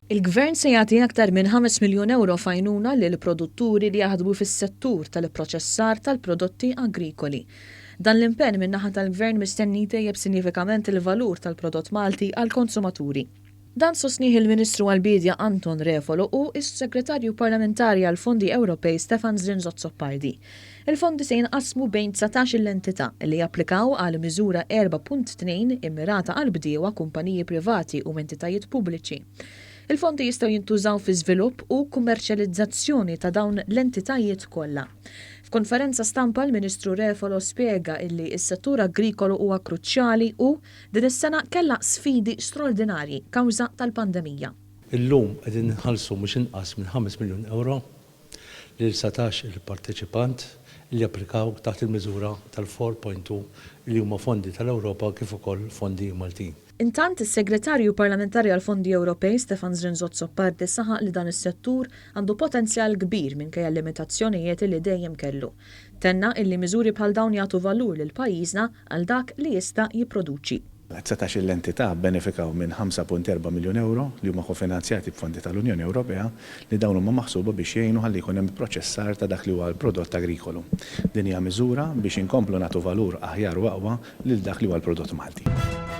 Il-Gvern se jagħti aktar minn 5 miljun ewro f'għajnuna lil produtturi li jaħdmu fis-settur tal-ipproċessar tal-prodotti agrikoli. Dan l-impenn min-naħa tal-Gvern mistenni jtejjeb sinjifikament il-valur tal-prodott Malti għall-konsumaturi. Dan sostnieh il-Ministru għall-Biedja Anton Refalo u s-Segretarju Parlamentari għall-Fondi Ewropej Stefan Zrinzo Azzopardi. Il-fondi se jinqasmu bejn 19-il entità li japplikaw għal miżura 4.2 immirata għal bdiewa, kumpaniji privati u entitajiet pubbliċi. Il-fondi jistgħu jintużaw fi żvilupp u kummerċjalizzazzjoni ta' dawn l-entitajiet kollha. F'konferenza stampa l-Ministru Refalo spjega illi s-settur agrikolu huwa kruċjali u Din is-sena kellha sfidi straordinarji kawża tal-pandemija. Illum qegħdin inħallsu mhux inqas minn 5 miljun ewro lil 19-il parteċipant li applikaw taħt il-miżura tal-4.2 li huma fondi tal-Ewropa kif ukoll fondi Maltin. Intant, is-Segretarju Parlamentari għall-Fondi Ewropej, Stefan Zrinzo Azzopardi saħaq li dan is-settur għandu potenzjal kbir minkejja l-limitazzjonijiet li dejjem kellu. Tenna illi miżuri bħal dawn jagħtu valur lil pajjiżna għal dak li jista' jipproduċi. 19-il entità bbenefikaw minn 5.4 miljun ewro li huma kofinanzjati b'fondi tal-Unjoni Ewropea li dawn huma maħsuba biex jgħinu ħalli jkun hemm ipproċessar ta' dak li huwa l-prodott agrikolu. Din hija miżura biex inkomplu nagħtu valur aħjar u aqwa lil dak li huwa l-prodott Malti.